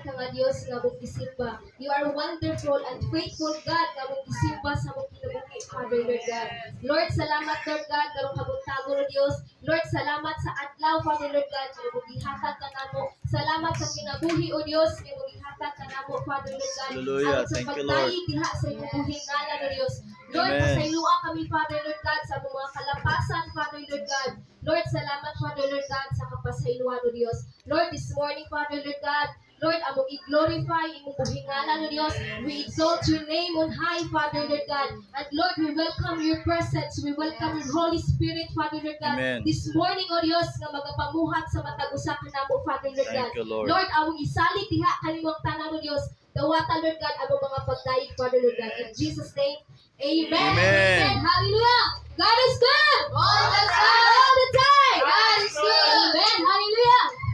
ka nga Dios nga among gisimba. You are wonderful and faithful God nga among gisimba sa among kinabuhi, Father Lord God. Lord, salamat, Lord God, karong kabuntagon, O Dios. Lord, salamat sa adlaw, Father Lord God, nga imong gihatag kanamo. Salamat sa kinabuhi, O Dios, nga imong gihatag kanamo, Father Lord God. Hallelujah. Aron sa Thank you, Lord. pagdayeg diha sa imong buhing ngalan, O Dios. Lord, Amen. pasayloa kami, Father Lord God, sa among mga kalapasan, Father Lord God. Lord, salamat, Father Lord God, sa kapasayloan, O Dios. Lord, this morning, Father Lord God, Lord, among i-glorify imong buhing ngalan, O Dios. We exalt your name on high, Father Lord God. And Lord, we welcome your presence. We welcome your Holy Spirit, Father Lord God. Amen. This morning, O Dios, nga magapamuhat sa matag usa kanamo, Father Lord God. Thank you, Lord. Lord, among isalig diha kanimong tanan, O Dios. Dawata, Lord God, among mga pagdayeg, Father Lord God. In Jesus' name, amen. Amen. Hallelujah. God is good. All the time. All the time. God is good. Amen. Hallelujah.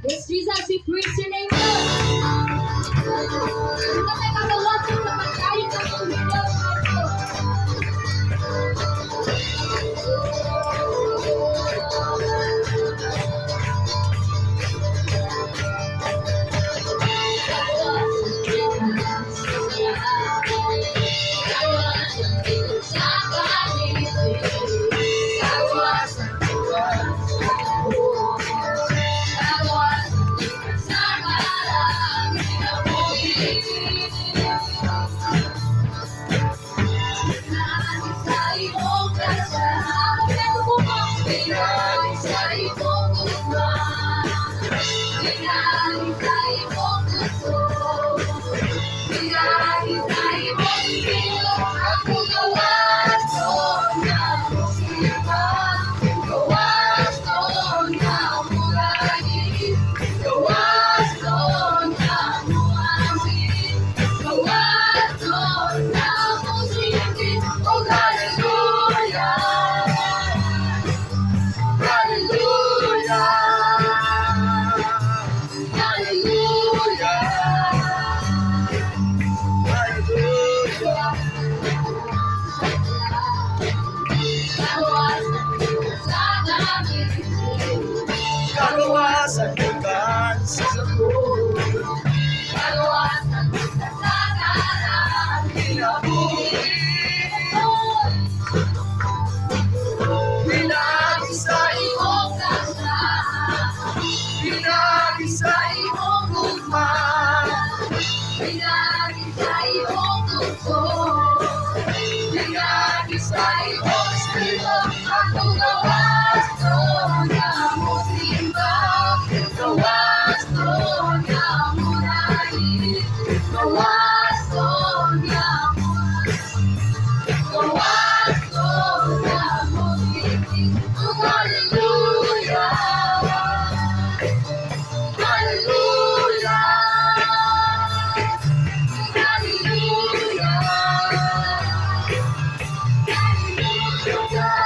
Yes, Jesus, we praise your name, Lord. Una tayo kagawasan sa pagdayeg ng mga Diyos. Oh, hallelujah! Hallelujah! Hallelujah! Hallelujah! Kagawasan gikan sa sakop. Kinabuhi. Pinaagi sa imong Pinaagi sa imong gugma. Pinaagi sa imong tukso. Pinaagi sa imong Espiritu. Akong gawas nga mosimba. Gawas nga modaig. Gawas nga mo Gawas nga mosindi. Oh, hallelujah! Hallelujah! Hallelujah! Hallelujah!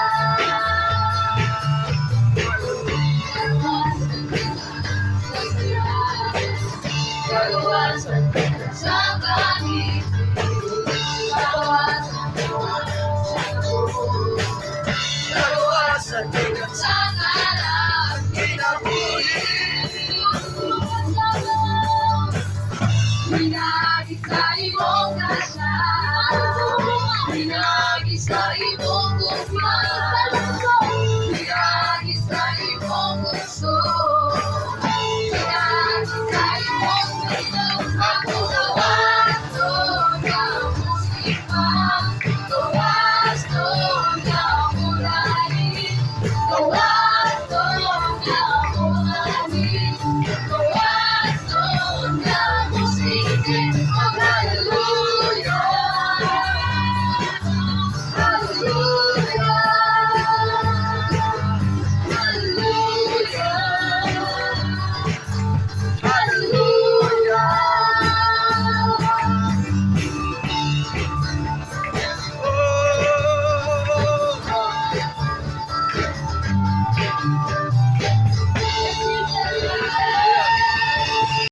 Kagawasan sa kami.